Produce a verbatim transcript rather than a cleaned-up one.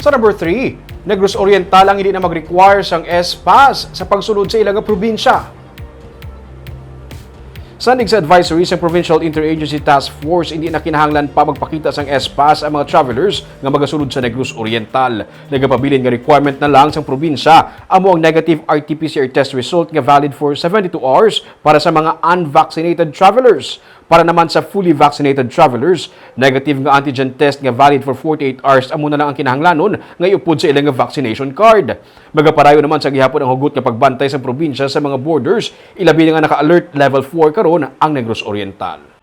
Sa number three, Negros Oriental ang hindi na mag-require sang S-Pass sa pagsulod sa ila nga probinsya. Sandig sa advisory sa Provincial Interagency Task Force, hindi na kinahanglan pa magpakita sang S-Pass ang mga travelers nga magasulod sa Negros Oriental. Nagapabilin nga requirement na lang sang probinsya amo ang negative R T P C R test result nga valid for seventy-two hours para sa mga unvaccinated travelers. Para naman sa fully vaccinated travelers, negative nga antigen test nga valid for forty-eight hours amo na lang ang kinahanglanon nga iupod sa ila nga vaccination card. Magapadayon naman sa gihapon ang hugot nga pagbantay sa probinsya sa mga borders, ilabi na nga naka-alert level four karon ang Negros Oriental.